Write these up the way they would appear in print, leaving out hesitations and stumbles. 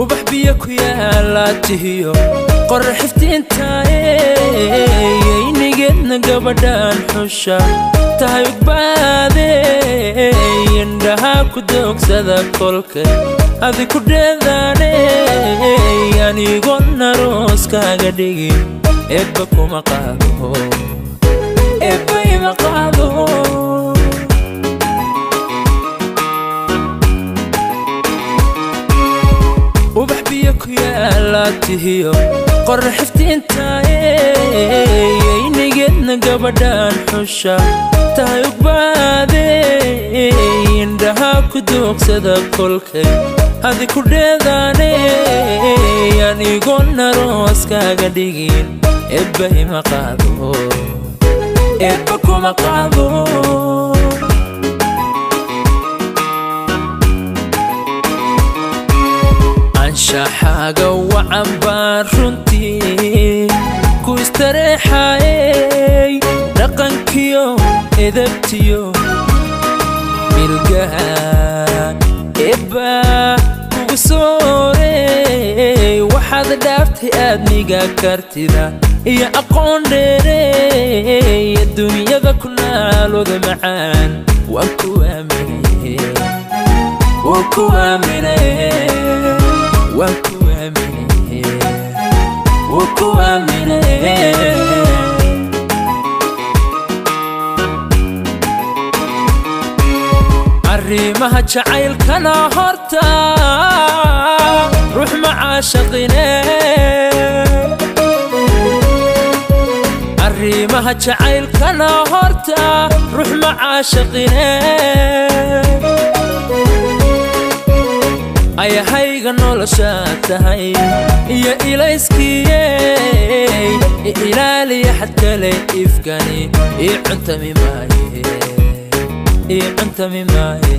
Ubax biyo ku yaala tihiyo qorrax iftiintaaye, nigeedna gabadhaan xusha tahay ugbaade. Indhaha ku doogsada kolkay adi ku dheedaane, anigoon arooskaaga dhigin Ebba kuma qaado, Ebba ima qaado. Ubax biyo ku yaala tihiyo qorrax iftiintaaye, nigeedna gabadhaan xusha tahay ugbaade. Indhaha ku doogsada kolkay adi ku dheedaane, anigoon arooskaaga dhigin Ebba ima qaado, Ebba kuma qaado. Anshaxaaga wacan baan runtii ku istareexayey, dhaqankiyo edabtiyo milgaha Ebba kugu soorey. Waxaad dhaaftay aadmiga kartida iyo aqoon dheerey, adduunyada ku naalooda macaan waan ku aaminay, waan ku aaminay, waan ku aaminay, waan ku aaminay. Arrimaha jacaylkana horta ruux macaashaqine, arrimaha jacaylkana horta ruux macaashaqine. Ayahayga noloshaa tahay iyo ilayskiyey, ilaaliya xad kale ifkani ii cuntami maaye, ii cuntami maaye.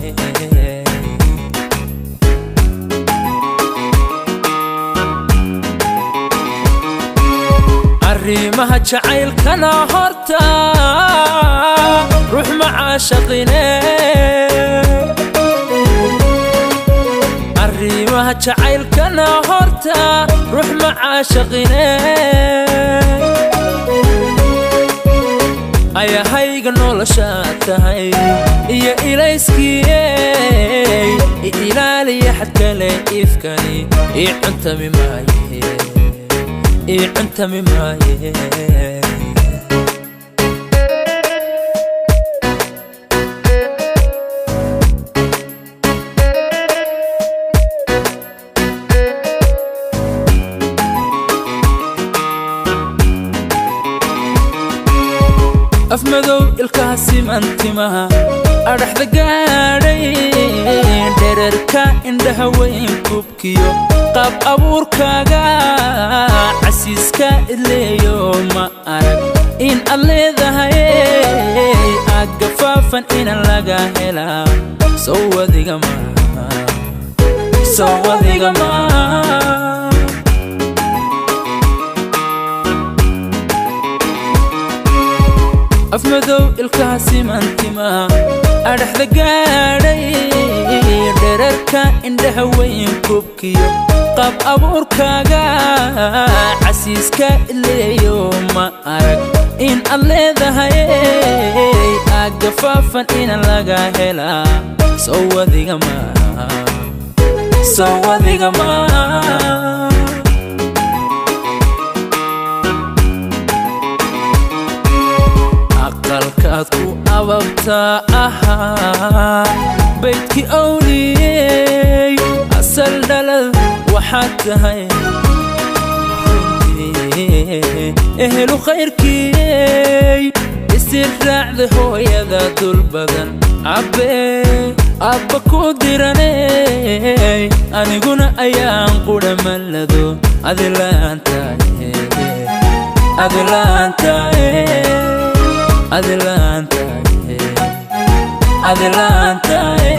Arrimaha jacaylkana horta ruux macaashaqine, arrimaha jacaylkana horta ruux macaashaqine. Ayahayga noloshaa tahay iyo ilayskiyey, ilaaliya xad kale ifkani ii cuntami maaye, ii cuntami maaye. Afmadow ilkaha simantimaha adhaxda gaadhay, dherarka indhaha weyn kubkiyo qaab abuurkaaga casiiska idleeyo, ma arag in aad leedahay aggafaafan inan laga helaa. Sowadiga maaha, sowadiga maaha. Afmadow ilkaha simantimaha adhaxda gaadhay, dherarka indhaha weyn kubkiyo qaab abuurkaaga casiiska idleeyo, ma arag in aad leedahay aggafaafan inan laga helaa. Sowadiga maaha, sowadiga maaha. Aqalkaad ku ababtaa ahaa baydkii owliyey, asal dhalad waxaad tahay runtii ehelu khayrkiyey. Isir raacda hooyada dul badan abbe abba ku diraney, aniguna ayaan qudha malado adilaantaye, adilaantaye, adilaantaye, adilaantaye.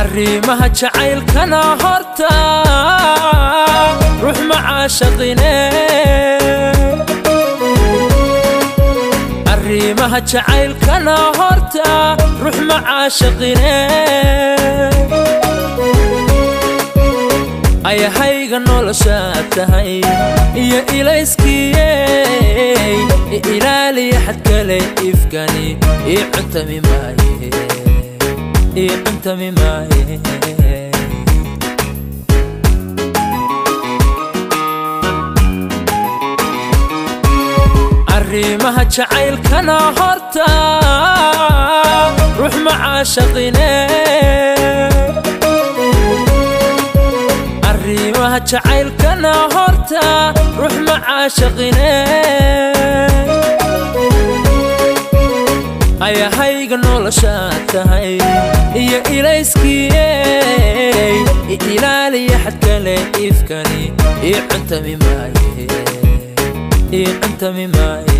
Arrimaha jacaylkana horta ruux macaashaqine, arrimaha Arrimaha jacaylkana horta ruux ma caashaqine, ayahayga noloshaad tahay iyo ilayskiyey, ilaaliya xadkale ifkani ii cuntami maaye, ii cuntami maaye. Arrimaha jacaylkana horta ruux ma caashaqine, arrimaha jacaylkana horta ruux ma caashaqine, ayahayga noloshaad tahay iyo ilayskiyey, ilaaliya xadkale ifkani ii cuntami maaye, ii cuntami maaye.